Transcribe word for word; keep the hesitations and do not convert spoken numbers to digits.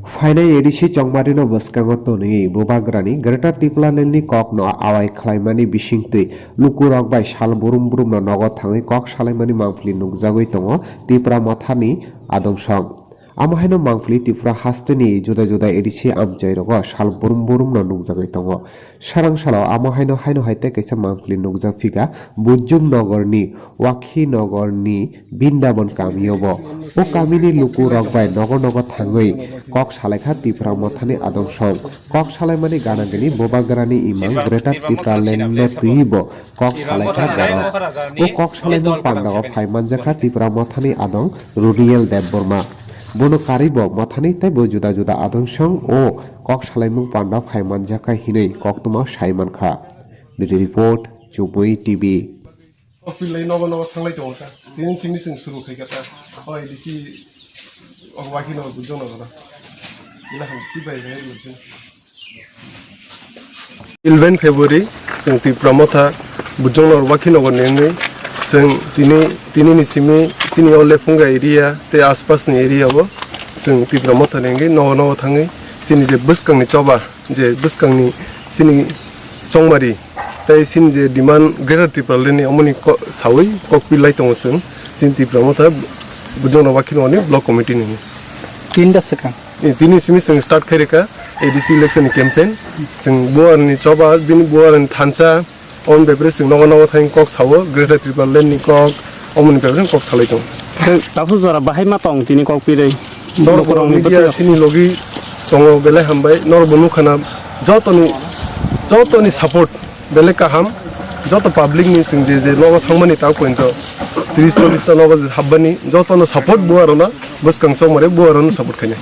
Phainai A D C chongmarino bwskango tonwi Bubagrani Greater Tipraland ni kokno awai khlaimani bisingtwi lukurok bai sal burum burumno nogo thangwi kok salaimani mangpili nukjagwi tongo Tipra Mothani adong song. Amo haino mangpili Tripura hasteni juda juda A D C amchairogo sal burum burumno nukjagwi tongo. Sarang salo amo haino haino hai tei kaisa mangpili nukjak phika Bujung Nogorni Wakhi Nogorni Bindabon kamio bo. O kamini lukurok bai nogo nogo thangwi kok salaikha Tipra Mothani adong song. Kok salaimani gana gini Bubagrani imang Greater Tipraland no twiwi bo kok salaikha borok. O kok salaimung pandago phai manjakha Tipra Mothani adong Runiel Debbarma. Bono karwi bo Mothani tei bo juda juda adong song o kok salaimung panda phai manjakha hinwi koktwma sai mankha. Bureau Report, Chumui T V. Office lai nogo nogo thanglai tongo ta. Tini simi sing suru khai kata. O A D C o Wakhi no Bujung no na. Ila ham chi bai bai lu chi. Eleven February sing Tipra Motha Bujung no Wakhi no ni ni sing tini tini ni simi sini o Lephunga area te aspas ni area bo sing Tipra Motha ni nogo nogo thangwi sini je bwskang ni choba je bwskangni chini chongmari tei chini je demand Greater Tipraland ni omoni ko-, sawi kok pilai tongo chwng chini Tipra Motha Bujong Rok Wakhi Nogor ni block committee ni. Tinta swkang. Eh, tini simi chwng start khai rwkha A D C election ni campaign. Chwng buar ni choba, bini buar ni thansa, Oboni bebre chwng nogo nogo thang kok sao, Greater Tipraland ni kok, oboni bebre kok salai tongo. Tei tabuk jora bahai ma tong tini kok pirwi. Norok Bokorokni media bwtwi. Chini logi tongo belai hambai, norok bo nukha na jotoni, jotoni support belai kaham, joto public ni chwng je je nogo thangmani ta pointo tris chollis ta nogo je hapbani jotono support bo arona bwskang chongmare bo arona support khainai.